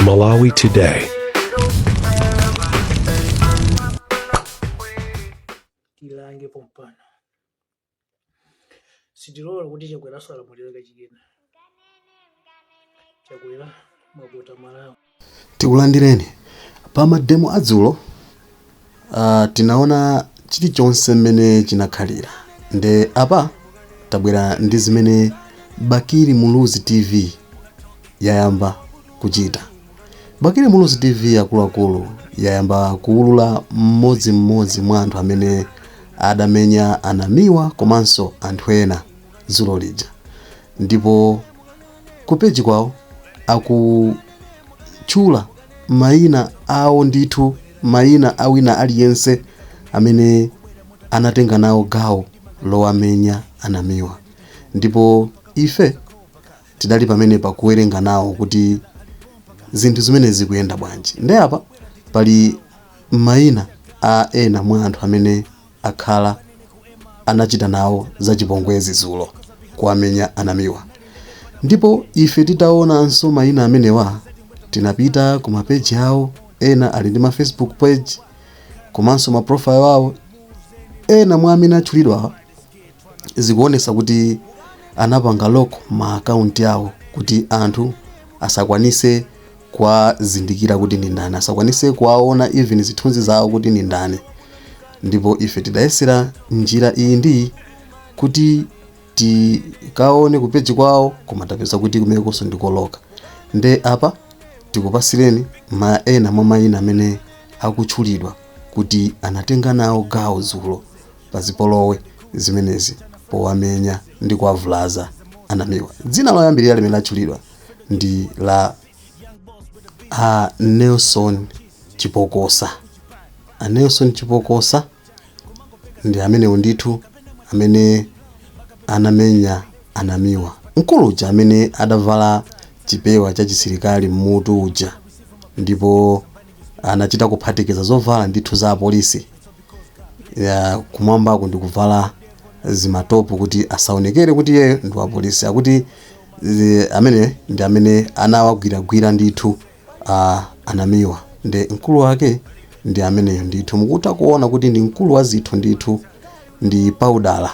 Malawi Today. Tilange pompano. Sitilola kuti Chakweraso alamulire kachikena. Chakwera mwapota Malawi. Tikulandireni. Pa mademo adzulo tinaona chilichonse mmene chinakhalira, nde apa tabwera ndi zimene Bakili Muluzi TV yayamba kuchita. Bakili Muluzi TV, akuluakulu, yayamba kuwulula mmodzimmodzi mwa anthu amene adamenya anamiwa komanso anthu ena dzulo lija, ndipo ku page kwawo akutchula mayina awo ndithu, mayina a wina aliyense amene anatenga nawo gawo lowamenya anamiwa. Ndipo ife tidali pamenepa kuwerenga nawo kuti zinthu zimene zikuyenda bwanji. Nde apa pali mayina a ena mwa anthu amene akhala anachita nawo zachipongwezi dzulo kuwamenya anamiwa. Ndipo ife titaonanso mayina amenewa, tinapita ku mapeji awo. Ena ali ndi ma Facebook page komanso ma profile awo. Ena mwa amene atchulidwa zikuonesa kuti anapanga lock ma akaunti awo kuti anthu asakwanise kuwazindikira kuti ndi ndani, asakwanise kuwaona even zithunzi zawo kuti ndi ndani. Ndipo ife tidayesera njira iyi ndi kuti tikaone ku page kwawo, koma tapeza kuti kumenekonso ndikoloka. Nde apa tikupasireni ma ena mwa mayina amene akutchulidwa kuti anatenga nawo gawo dzulo pa zipolowe zimenezi powamenya ndi kuwavulaza anamiwa. Dzina loyambirira limene latchulidwa ndi la a Nelson Chipokosa. A Nelson Chipokosa ndi amenewo ndithu amene anamenya anamiwa, mkulu uja amene adavala chipewa cha chisilikali mmutu uja, ndipo anachita kuphatikiza zovala ndithu za apolisi ya kumwambako ndi kuvala zimatopu kuti asaonekere kuti iyeyo ndi wa polisi. Akuti amene ndi amene anawagwiragwira ndithu anamiwa. Ndi mkulu wake ndi ameneyo ndithu. Mukutha kuona kuti ndi mkulu wa zithu ndithu, ndi paudala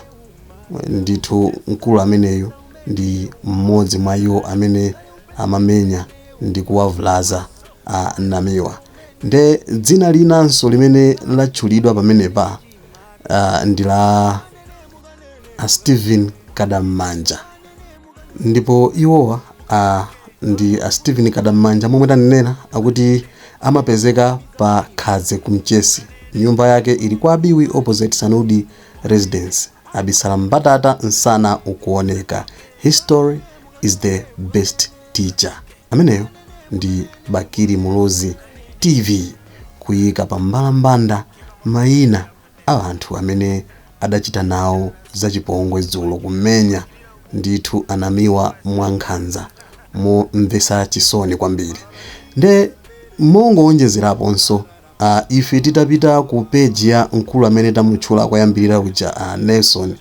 ndithu. Mkulu ameneyu ndi mmodzi mwa iwo amene amamenya ndi kuwavulaza anamiwa. Nde dzina linanso limene latchulidwa pamenepa ndi la a Stephen Kadammanja. Ndipo iwowa ndi a Stephen Kadammanja momwe tanenera, akuti amapezeka pa Khadze kumchesi. Nyumba yake ili kwa Abiwi, opposite Sanudi Residence. Abisala mbatata msana ukuoneka. History is the best teacher. Ameneyo ndi Bakili Muluzi TV kuyika pa mbalambanda mayina a anthu amene adachita nawo zachipongwe dzulo kumenya ndithu anamiwa mwankhanza momvetsa chisoni kwambiri. Nde mongowonjezeraponso, ife titapita ku page ya mkulu amene tamutchula kwayambirira uja, Nelson,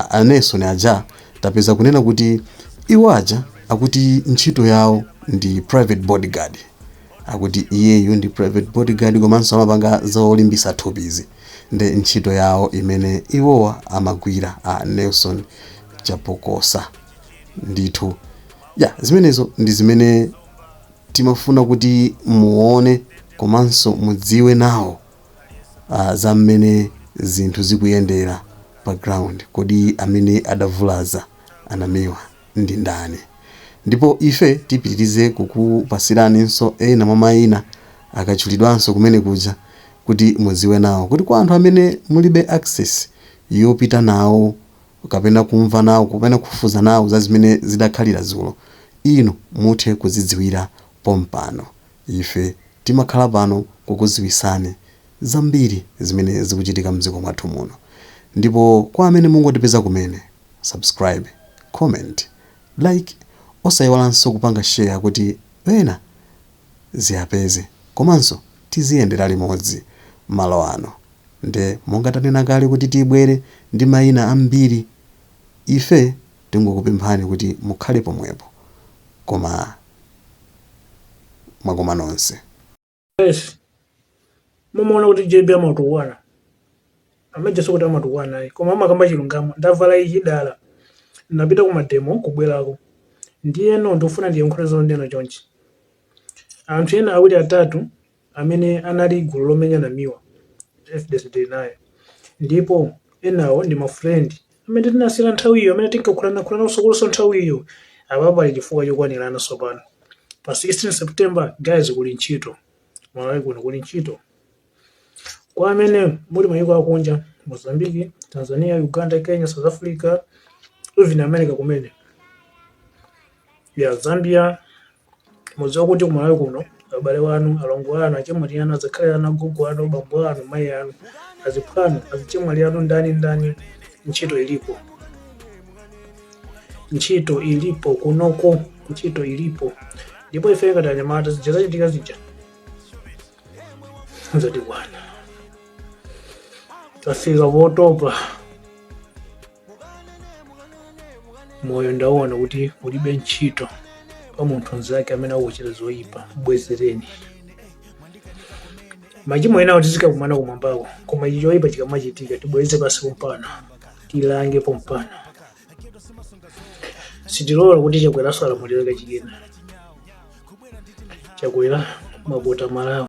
a Nelson aja, tapeza kunena kuti iwo aja akuti ntchito yawo ndi private bodyguard. Akuti iyeyu ndi private bodyguard komanso amapanga zolimbisa thupizi. Ndi ntchito yawo imene iwowa amagwira, a Nelson Chapokosa ndithu. Ya, zimenezo ndi zimene timafuna kuti muone komanso mudziwe nawo za mmene zinthu zikuyendera pa ground. Kodi amene adavulaza anamiwa ndi ndani? Ndipo ife tipitirize kukupasiraninso ena mwa mayina akatchulidwanso kumene kuja kuti mudziwe nawo, kuti kwa anthu amene mulibe access yopita nawo kapena kumva nawo kapena kufufuza nawo za zimene zidakhalira dzulo, inu muthe kuzidziwira pompano. Ife timakhala pano kukudziwisani zambiri zimene zikuchitika mdziko mwathu muno. Ndipo kwa amene mungotipeza kumene, subscribe, comment, like, osayiwalanso kupanga share kuti ena ziyapeze komanso tiziyendera limodzi malo ano. Nde monga tanena kale kuti tibwere ndi mayina ambiri, ife tingokupemphani kuti mukhale pomwepo, koma Mwakoma nonse. Yes, mumaona kuti JB amatukwana, amajeso kuti amatukwana ayi, koma amakamba chilungamo. Ndavala ichi dala, ndapita ku mademo kubwerako. Ndiyeno ndikufuna ndiyankhule zonena chonchi: anthu ena awiri atatu amene anali gulu lomenya Namiwa, evidence nayo, ndipo enawo ndi ma friend amene tinasiyana nthawiyo, amene tinkakhulana sokoloso nthawiyo. Apa pali chifukwa chokwanirana. Tsopano pa 16 September, guys, kuli ntchito Malawi kuno, kuli ntchito kwa amene muli mayiko akunja: Mozambique, Tanzania, Uganda, Kenya, South Africa, even America kumene ya Zambia. Mudziwa kuti kumalawi kuno abale wanu, alongo anu, achemwali anu, azakhale anu, agogo anu, bambo anu, mayi anu, aziphwanu, azichemwali anu, ndani ndani, ntchito ilipo, ntchito ilipo kunoko, ntchito ilipo. Ndipo ife ngati anyamata, zija zachitika zija zatikwana, tafika potopa. Moyo ndaona kuti ulibe ntchito pa munthu mnzake amene akuchita zoyipa. Bwezereni machimo ena kuti zikakumana kumwambako, koma ichi choyipa chikamachitika tibweze pasi pompano, tilange pompano. Sitilola kuti Chakweraso alamulire kachikena. Chakwera, mwapota Malawi.